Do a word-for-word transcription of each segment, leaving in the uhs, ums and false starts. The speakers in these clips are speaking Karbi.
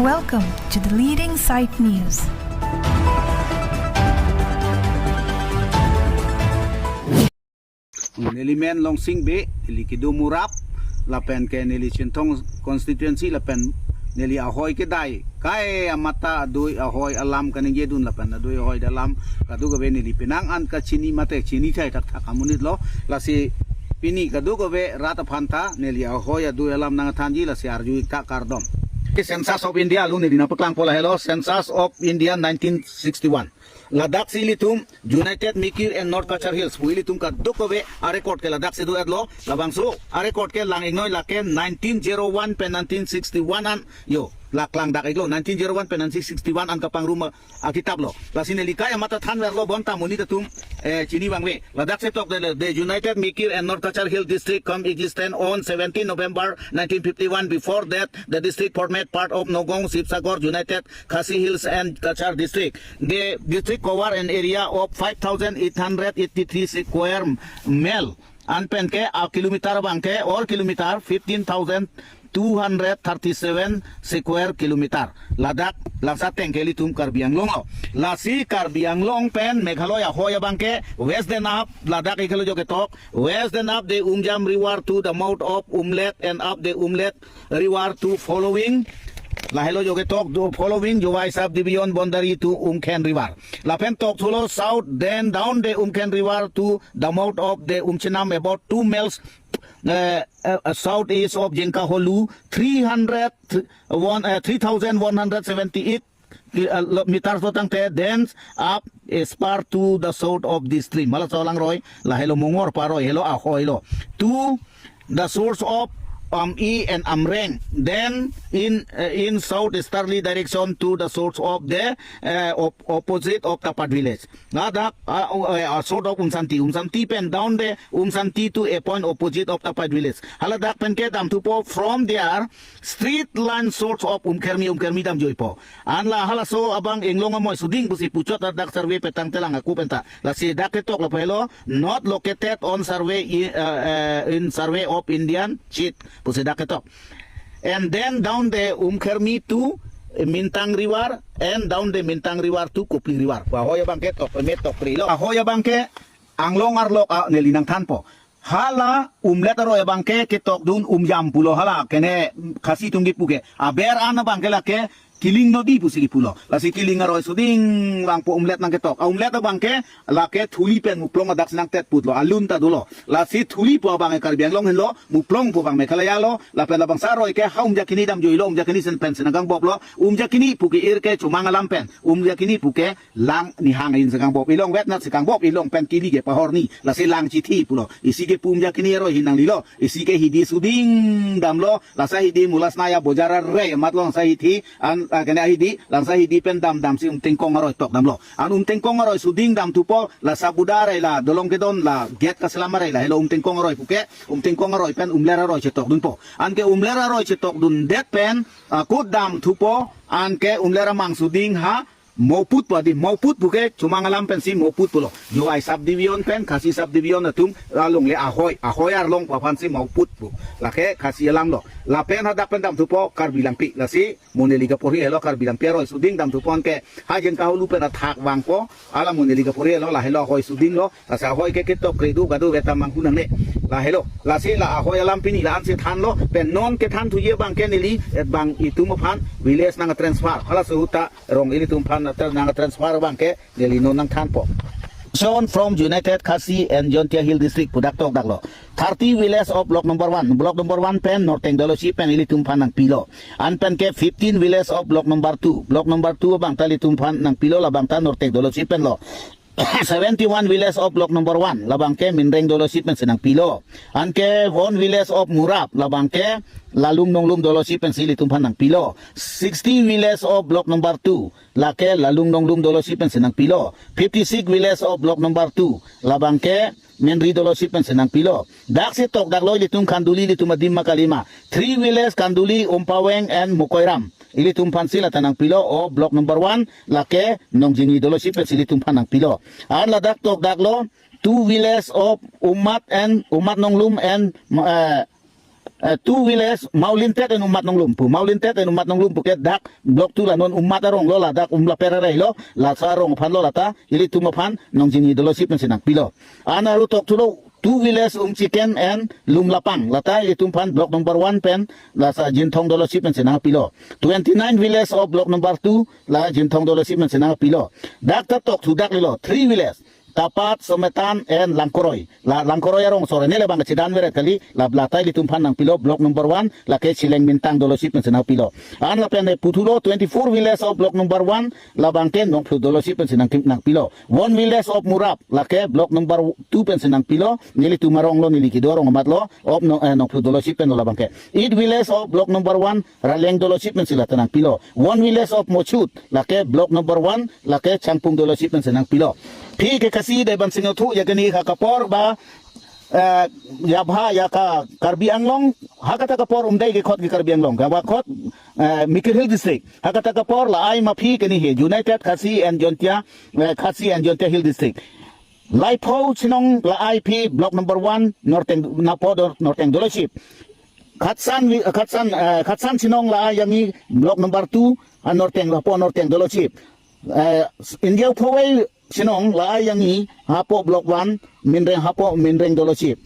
Welcome to the leading site news. Neli men Longsing Bey, neli kedo Murap, lapen ke neli Chinthong constituency, lapen neli ahoi kedai kai amata adui ahoi alam kaningje dun, lapen adui ahoi alam kadokave neli penang an kachini mate chini thai thakthak amonit lo. Lasi pini kadokave rat aphan ta neli ahoi adui alam nangthanji, lasi arju ik tha, kardom. Census of India along neli nangpaklangpo, lahelo Census of India nineteen sixty-one. Ladak si ilitum United Mikir and North Cachar Hills pu ilitum kadokave arecord ke ladak si do-etlo. Labangso arecord ke lang-iknoi, lake nineteen zero one pen nineteen sixty-one an, yo, la klang dak-iklo, nineteen zero one pen nineteen sixty-one an kapangrum akitap lo. Lasi neli kai amata thanverlo, bonta monit atum, eh, chini vangve. Ladak si tok de, the United Mikir and North Cachar Hill District come existence on seventeen November nineteen fifty-one. Before that, the district formed part of Nagaon Sibsagar United Khasi Hills and Cachar District. The district cover an area of five thousand eight hundred eighty-three square mile. An pen ke a kilometer abang ke or kilometer fifteen thousand two hundred thirty-seven square kilometer. Ladak langsa ateng ke ilitum Karbi Anglong lo. Lasi Karbi Anglong pen Meghalaya ahoi abang ke west den up, ladak ikalo jo ketok, west den up the Umjam River to the mouth of Umlet and up the Umlet River to following, lahelo jo ketok, to following Jowai subdivision boundary to Umkhen River. Lapen tok thulo south, then down the Umkhen River to the mouth of the Umchinam about two miles, uh, uh, uh, southeast of Jengkaholu, three hundred, one, uh, three thousand one hundred seventy-eight ki-, uh, lo-, meters lo tangte, then up a spur to the south of this stream. Hala so langroi, lahelo Mongor paroi, helo ahoi lo. To the source of Am-i and Amreng. Then in, uh, in southeasterly direction to the source of the, uh, op-, opposite of Tapat village. Ladak, uh, uh, uh, south of Umsanti. Umsanti pen down the Umsanti to a point opposite of Tapat village. Haladak pen ke damthupo from there straight line source of Umkhermi, Umkhermi damjuipo. An la halaso abang inglong amoi suding pusi puchot ladak survey petang telang aku penta. Lasi dak ketok lapu helo, not located on survey in, uh, uh, in survey of Indian sheet pusi dak ketok. And then down the Umkhermi to Mintang River and down the Mintang River to Kopli River. Ahoi abang ke tok, me tok pri lo. Ahoi abang ke Anglong arlok a neli nangthanpo. Hala Umlet aroi abang ke ketok dun Umjam pulo, hala kene Khasi atum kipu ke. Aber an abang ke lake Kiling Nodi pusi kipulo. Lasi Kiling aroi suding vangpo Umlet nangketok. A Umlet abang ke lake Thuli pen Muplong adak si nangtet putlo. Alun ta dolo. Lasi Thuli pu abang ke Karbi Anglong henlo, Muplong pu abang Meghalaya lo, lapen labangso aroi ke ha Umjakini damjuilo, Umjakini sen pen si nangkangboplo. Umjakini pu ke-ir ke Chomang alam pen. Umjakini pu ke lang nihang in si kangbop, ilong vet nat si kangbop, ilong pen kili ke pahor ni, lasi lang chithi pulo. Isi ke pu Umjakini aroi hin nanglilo, isi ke hidi suding damlo, lasi hidi mulas naya bojar arei amat lo, lasi hidi an, ah, kene hidi, lasi hidi pen dam dam si Umtengkong aroi tok damlo. An Umtengkong aroi suding damthupo, la Sabuda arei, la dolong kedon, la gate kaselam arei, lahelo Umtengkong aroi pu ke, Umtengkong aroi pen Umler aroi chetok dunpo. An ke Umler aroi chetok dundet pen, ah, kut damthupo, an ke Umler amang suding ha Moput pu adim, Moput pu ke Chomang alam pen si Moput pulo. Jowai subdivision pen Khasi subdivision atum along le ahoi, ahoi arlong pu aphan si Moput pu. Lake Khasi alam lo. Lapen hadak pen damthupo Karbi Langpi. Lasi mo neli kaporhi helo Karbi Langpi aroi suding damthupo, an ke ha Jengkaholu pen athak vangpo. Hala mo neli kaporhi helo, lahelo ahoi suding lo. Lasi ahoi ke ketok kredu kadu veta manghu nangne. Lahelo. Lasi la ahoi alam pini la-an si thanlo. Pen non kethan thuji abang ke neli, eh, bang itum aphan village nangtransfer. Halaso ahut ta rong ilitum aphan nangtransfer abang ke neli non nangthanpo. Shown from United Khasi and Jaintia Hill District pu dak tokdaklo. Thirty village of block number one. Block number one pen Norteng Dolosi pen ilitum aphan nangpilo. An pen ke fifteen village of block number two. Block number two abang ta ilitum aphan nangpilo, labang ta Norteng Dolosi pen lo. Seventy-one village of block number one, labang ke Minreng Dolosi pen si nangpilo. An ke one village of Murap, labang ke Lalung Nonglum Dolosi pen si ilitum aphan nangpilo. Sixty village of block number two, lake Lalung Nonglum Dolosi pen si nangpilo. Fifty-six village of block number two, labang ke Menri Dolosi pen si nangpilo. Dak si tokdaklo ilitum Khanduli, ilitum adim ma kalima. Three village Khanduli, Umpaweng and Mokoiram. Ilitum aphan si la ta nangpilo, o block number one, lake Nongjingni Dolosi pen si ilitum aphan nangpilo. An ladak tokdaklo, two village of Umat and Umat Nonglum and, eh, eh, two village Maulintet and Ummat Nonglum pu. Maulintet and Ummat Nonglum pu ke dak block two la non Ummat arong lo, ladak Umlaper arei lo, laso arong aphan lo, lata ilitum aphan nongjingi dolosip pensi nangpilo. An aru tokthulo two village Umchiken and Lumlapang, lata ilitum aphan block number one pen lasa Jinthong dolosip pensi nangpilo. Twenty-nine village of block number two la Jinthong dolosip pensi nangpilo. Dak ta tokthu dak lilo, three village, Tapat, Sometan and Langkoroi. La Langkoroi arong sore nele bang chidan veret kali, la lata ilitum aphan nangpilo block number one, lake Chileng Mintang dolosip pensi nangpilo. An lapen puthulo twenty-four village of block number one, labang ke Nongphlut dolosip pensi nang, nangpilo. One village of Murap, lake block number two pensi nangpilo, nelitum arong lo, neli kedo arong amat lo, of no, eh, Nongphlut dolosip pen lo labang ke. Eight village of block number one, Raleng dolosip pensi lata nangpilo. One village of Mochut, lake block number one, lake Changpung dolosip pensi nangpilo. Phi ke kasi de ban singothu ya keni ha kapor ba, eh, ya bha ya ka Karbi Anglong, ha kata kapor umdai ke khot ke Karbi Anglong, ka ba khot, eh, Mikir Hill District. Ha kata kapor la ai ma phi keni he United Khasi and Jaintia, eh, Khasi and Jaintia Hill District. Laipho chinong la ai phi block number one, Norteng, napo do, Norteng dolosip. Khatsan wi-, khatsan, eh, khatsan chinong la ai yangi block number two, ah, Norteng, hapo Norteng dolosip. Eh, India Phowai chinong la ai yangi hapo block one, Minreng, hapo Minreng dolosip.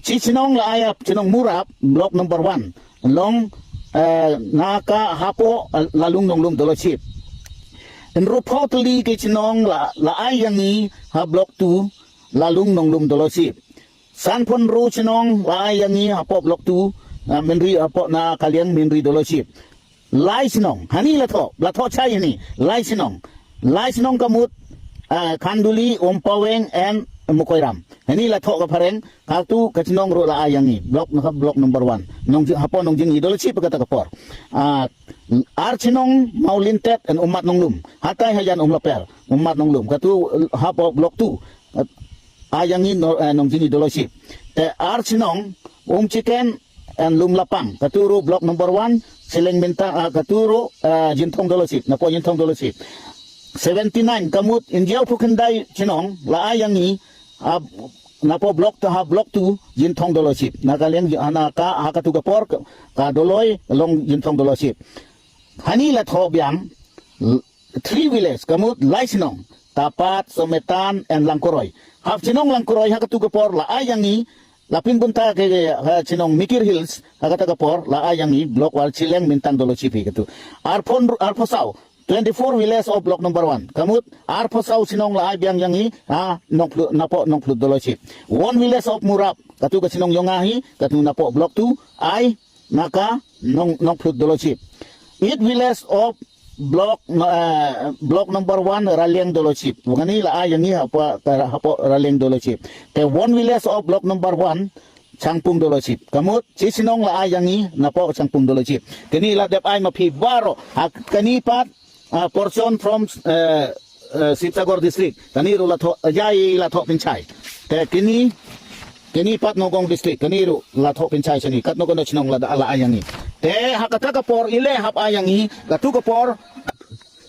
Chi chinong la ai ap chinong Murap block number one, long, eh, naka hapo, eh, Lalung Nonglum dolosip. Inrupho teli ke chinong la, la ai yangi ha block two, Lalung Nonglum dolosip. Sanphonro chinong la ai yangi hapo block two, na Minri hapo na Kaliang Minri dolosip. Lai chinong, hani latho, latho chai hani, lai chinong. Lai chinong kamut, ah, Khanduli, Umpaweng and Mukoiram. Hani latho kaphareng, katu kachinong ro la ai yangi, block na block number one. Nong, hapo nongjingi dolosip kata kapor. Ah, ar chinong Maulintet and Ummat Nonglum. Hatai hajan Umlaper, Ummat Nonglum. Katu hapo block two. Ai yangi no, eh, nongjingi dolosip. Te ar chinong Umchiken and Lumlapang, katuru block number one, Chileng Mintang, ah, katuru, ah, Jinthong dolosip, napo Jinthong dolosip. Seventy-nine kamut India Phukindai chinong la ai yangi, ah, napo block ta ha block two, Jinthong dolosip. Na Kaliang ji-, ana ka ha katu kapor ka, ka doloi long Jinthong dolosip. Hani latho biang, l-, three village, kamut lai chinong, Tapat, Sometan and Langkoroi. Hap chinong Langkoroi ha katu kapor la ai yangi, lapin bunta ke, ke, ha chinong Mikir Hills ha kata kapor la ai yangi block wal Chileng Mintang dolosip hi katu. Arphon, arphosau, twenty-four village of block number one. Kamut arphosau chinong la ai biang yangi, ah, Nongphlut, napo Nongphlut dolosip. One village of Murap, katu kachinong yonga hi, katu napo block two, ai naka Nong, Nongphlut dolosip. Eight village of block, eh, block number one Raleng dolosip. Wangani la ai yangi hapo, hapo Raleng dolosip. Te one village of block number one Changpung dolosip. Kamut chi chinong la ai yangi napo Changpung dolosip. Keni la dep ai ma phi baro. Ha keni pat, ah, portion from, eh, eh, Sibsagar district. Keni ru latho, jai latho pinchai. Te keni, keni pat Nagaon district. Keni ru latho pinchai seni. Kat no kono chinong la, la ai yangi. Te ha kata kapor ile hap ai yangi. Katu kapor.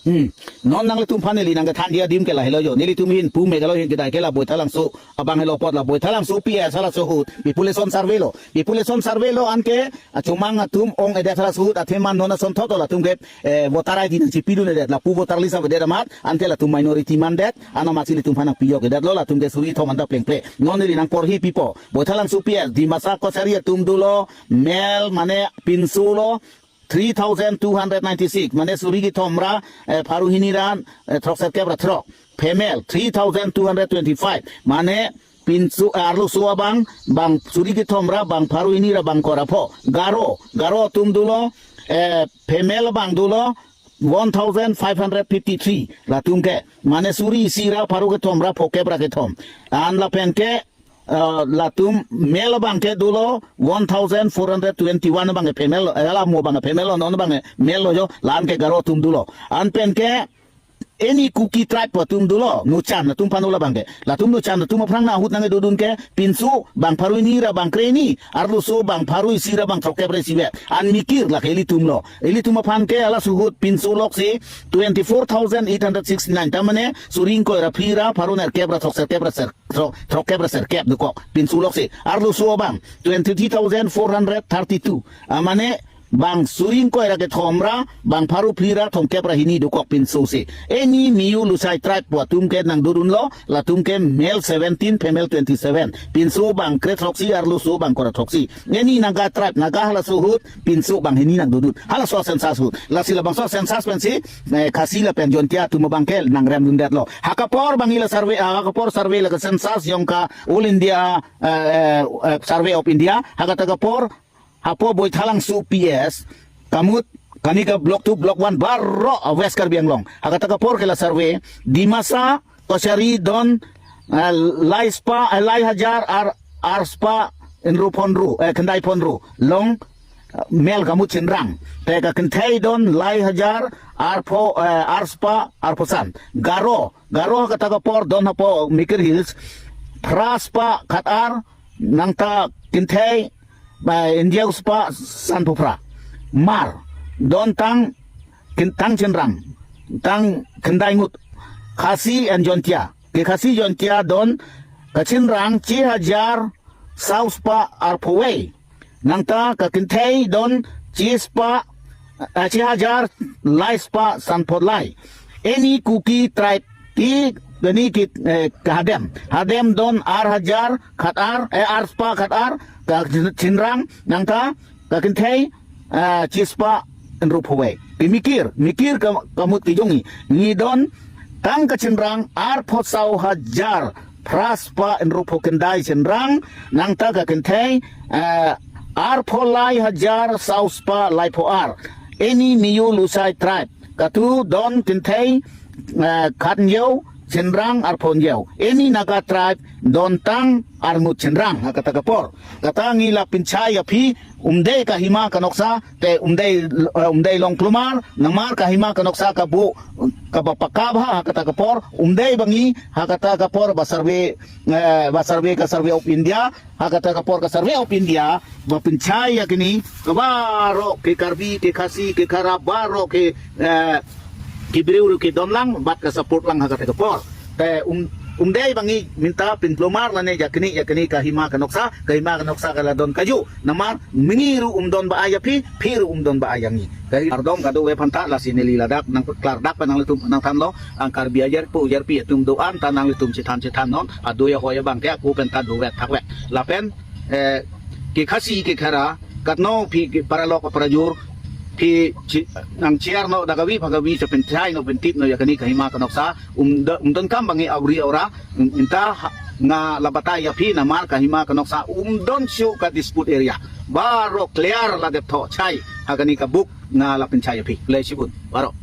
Hmm. Non nanglitum aphan neli nangkethan dia adim ke lahelo jo. Nelitum hin pu Meghalaya ahin kedai ke la Boithalangso abang helo apot la Boithalangso P S halaso ahut population survey lo. Population survey lo anke, ah, chomang atum ong-edet halaso ahut athema non asonthot latum ke, eh, voter I D nangchipidun-edet, lapu voter list avedet amat anke latum minority mandet, ana masi nelitum aphan nangpijok-edet lo, latum ke suri kethom anta plengple. Non neli nangporhi pipo. Boithalangso P S, Dimasa Kachari atum dolo, male mane pinso lo, three thousand two hundred ninety-six, mane suri kethom ra, eh, pharo hini ra, eh, throkserkep ra throk. Female, three thousand two hundred twenty-five, mane pinso, eh, arloso abang, bang suri kethom ra, bang pharo hini ra, bang kora pho. Garo, Garo atum dolo, eh, female abang dolo, one thousand five hundred fifty-three, latum ke, mane suri isi ra, pharo kethom ra, phokep ra kethom. An lapen ke, eh, latum male abang ke dolo one thousand four hundred twenty-one abang ke female, eh, la mo abang ke female lo, non abang ke male lo jo, la-an ke Garo atum dolo. An pen ke, Any Kuki tribe pu atum dolo, Nuchan atum aphan dolo abangke. Latum Nuchan atum aphrang ahut nangkedodun ke pinso bang pharo hini ra bang kre hini, arloso bang pharo isi ra bang throkkep ra isivet. An mikir lake ilitum lo. Ilitum aphan ke halaso ahut pinso loksi twenty-four thousand eight hundred sixty-nine. Ta mane suri ingkoi ra phli ra pharo nerkep ra throkserkep ra ser, throk, throkkep ra serkep dokok pinso loksi. Arloso abang twenty-three thousand four hundred thirty-two. Ah, mane bang suri ingkoi ra kethom ra, bang pharo phli ra thomkep ra hini dokok pinso si. Any Miyu Lusai tribe pu atum ke nangdodun lo, latum ke male seventeen, female twenty-seven. Pinso bang kre throksi, arloso bang kre throksi. Any Naga tribe, Naga halaso ahut, pinso bang hini nangdodun. Halaso census ahut. Lasi labangso census pensi, eh, Khasi lapen Jaintia atum abangke nangrem dundet lo. Ha kapor bang ila survey, ah, ha kapor survey lake census jongka All India, eh, eh, eh, Survey of India. Ha kata kapor hapo Boithalangso P S, Kamut, Kanika Block two, Block one, baroh, ah, West Karbi Anglong. Ha kata kapor ke la survey, Dimasa, Kachari, don, ah, lai spha, ah, lai hajar, ar, ar spha, inro phonro, eh, khyndai phonro, long, ah, male Kamut Chinrang. Te kakhinthei don, lai hajar, ar pho, eh, ar spha, ar pho san. Garo, Garo ha kata kapor don hapo Mikir Hills, phra spha khat-ar, nangta khinthei, ba, injeu spha sanpho phra. Hmar, don tang, kin, tang Chinrang, tang khyndai ngut. Khasi and Jaintia. Ke Khasi Jaintia don, kachinrang chi hajar saw spha arpho vei. Nangta kakhinthei don chi spha, eh, chi hajar lai spha sanpho lai. Any Kuki tribe ti, kani ki, eh, kahadem. Hadem don ar hajar khat-ar, eh, ar spha khat-ar, kachinrang, nangta kakhinthei, eh, chi spha inro pho vei. Ke Mikir, Mikir ka, Kamut kejongji. Nangdon tang kachinrang arpho saw hajar phra spha inro pho khyndai chinrang, nangta kakhinthei, eh, arpho lai hajar saw spha laipho ar. Any Miyu Lusai tribe, katu don khinthei, eh, khat injeu, chinrang arpho injeu. Any Naga tribe don tang arngut chinrang, ha kata kapor. Kata neli la pinchai aphi, umdei kahima kanoksa, te umdei, eh, umdei long klumar, namar kahima kanoksa kabu, kaba pakabha, ha kata kapor, umdei bang neli, ha kata kapor ba survey, eh, ba survey ka Survey of India, ha kata kapor ka Survey of India, ba pinchai akini, kabaroh ke Karbi, ke Khasi, ke Khara, baroh ke, eh, ke Bru kedon lang, bat ka support lang ha kata kapor. Te um, umdei bang neli minta pinplomar lane jakini, jakini kahima kanoksa, kahima kanoksa kala don kaju. Namar mini ru umdon ba-ai aphi, phi ru umdon ba-ai neli. Kahi ardom kado ve phanta lasi neli ladak nangklardak pen nanglitum nangthanlo, ang Karbi ajarpo ajarpi atum do-an ta nanglitum chethan chethan non, ado ya hoya bang ke aku penta do vet thak vet. Lapen, eh, ke Khasi ke Khara, katno phi ke paralok parajur, phi chi, nang chiar no dagavi phagavi sa pinchai no pintip no jakini kahima kanoksa, um, da, umdon kam bang neli auri aura, um, inta ha, nga labatai aphi namar kahima kanoksa, umdon shu ka dispute area. Baroh clear la dep tho chai, ha kani kabuk nga la pinchai aphi. Lei sibun, baroh.